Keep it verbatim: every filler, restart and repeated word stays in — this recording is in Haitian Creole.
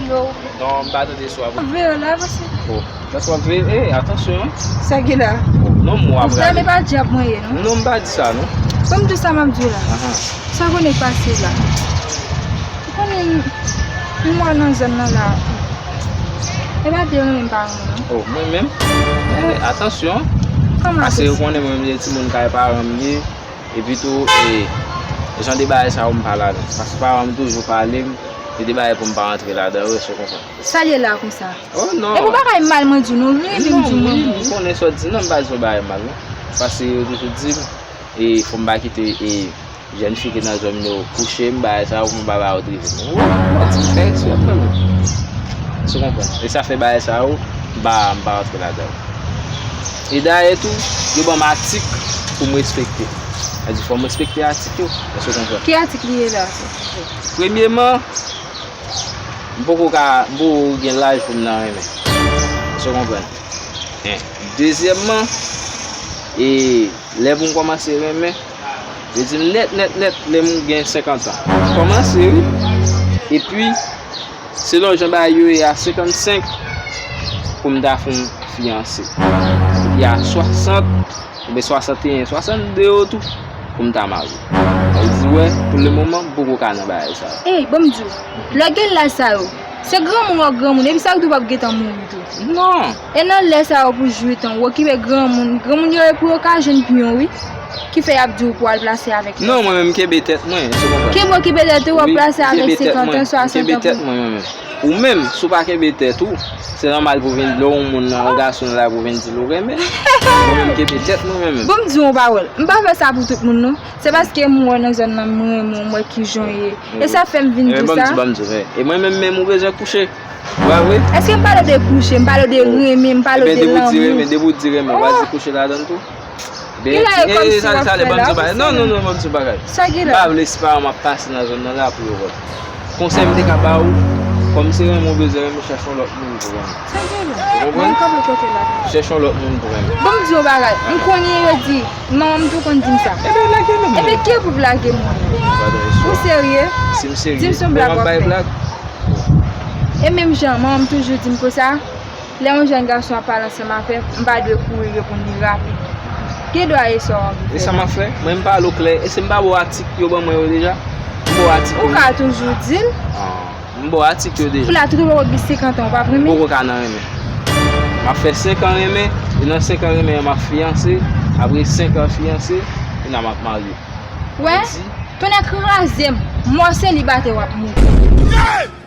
Yo. Non, m pa tande swa. Veye la, pase. Oh, lè w ap veye, eh, atansyon, hein. Sa ki la? Oh, non, m w ap rale. Zèm e pa dyab mwen ye, non? Non, m pa di sa, non. Ban m di sa m ap di w la. Ahan. Sa konnen k pase la. Ou konnen, m wè nan zòn nan la. E pa de renmen m pa renmen, non. Oh, mwen menm? Eh, atansyon. Kòman? Pase ou konnen mwen menm se timoun kay paran m ye. Epi tou, e, jan de bagay sa yo m pa ladan. Paske paran m toujou pale m, e de bagay pou m pa rantre ladan, wi, èske w konprann? Sa l ye la konsa? Oh, non. E pou bagay mal mwen di w, non, wi, wi, m di w, wi, mwen, m konnen sa w di, non, m pa di yon bagay mal, non. Paske yo toujou di m, e, fò m pa kite, e, jèn fi ki nan zòn yo kouche m, bagay sa yo, pou m pa ba yo drive m. Wi, m pa di m fè eksprè, non. Èske w konprann? E sa fè bagay sa yo, m pa, m pa rantre ladan. E dayè tou, yo ban m atik pou m respekte. Sa di fò m respekte atik yo. Èske w konprann? Ki atik li ye la? Premyeman, m poko ka, m poko gen laj pou m nan renmen. Èske w konprann? En. Dezyèmman, e lè pou m kòmanse renmen, yo di m nèt, nèt, nèt, lè m gen senkant an. Kòmanse, wi. Epi, selon jan bagay yo ye a, senkannsenk pou m ta fè yon fiyanse. Epi a swasant, oubyen swasanteyen, swasannde yo tou, pou m ta marye. Sa vle di, wè, pou le moman, m poko ka nan bagay sa yo. Ey, ban m di w, lè w gen laj sa yo, se granmoun w ap granmoun, epi sa k di w p ap gentan mouri tou. Non. E nan lè sa yo pou jwi tan, w okipe granmoun, granmoun yo e pou yo ka jwenn piyon, wi. Ki fè y ap di w pou al plase avèk lè. Non, mwen menm, m kenbe tèt mwen, èske w konprann? Kenbe, okipe tèt ou, w ap plase avèk senkant an, swasant an. Wi, m kenbe tèt mwen, mwen menm. Ou menm, si w pa kenbe tèt ou, se nòmal pou vin, lè yon moun nan, yon gason nan la pou vin di l ou renmen. Mwen menm, m kenbe tèt mwen, mwen menm. Bon, m di w yon pawòl. M pa fè sa pou tout moun, non. Se paske m wè nan zòn nan, m renmen w, m wè kijan w ye. E sa fè m vin di w sa. Ebyen, ban m di, ban m di w, e mwen menm, menm ou bezwen kouche. Vre, vre. Èske m pale w de kouche, m pale w de renmen, m pale w de lanmou. Ebyen, depi w di renmen, depi w di renmen, w pa di kouche ladan l tou? Ki la e kòmsi w ap fè la, non, non, non, ban m di w bagay. Sa ki la? M pa vle si paran m ap pase nan zòn nan la pou yo wè. Konsèy m te ka ba ou, kòm se renmen w bezwen renmen, chèche yon lòt moun pou renmen. Sa gen la? Ou konprann? Mwen kanpe kote la. Chèche yon lòt moun pou renmen. Bon, m di yon bagay. M konnen yo di, manman m tou konn di m sa. Ebyen, lage menm. Ebyen, ki pou lage mwen? Ou serye? Si m serye. Di m si yon blag w ap fè. E menm jan, manman m toujou di m konsa, lè yon jèn gason ap pale ansanm avè m, m pa dwe kouri reponn li rapid. Gen dwa e sa w anvi fè la. E sa m ap fè? Mwen, m pale w klè. E si m pa ba w atik yo ban mwen yo deja? M ba w atik yo. Ou ka toujou di l. M ba w atik yo deja. Pou la, tout ou poko gen senkant an, ou p ap renmen? M poko ka nan renmen. M ap fè senk an renmen, e nan senk an renmen an, m ap fiyanse, apre senk an fiyanse, kounye a m ap marye. Wè, tonnè kraze m, mò selibatè w ap mouri.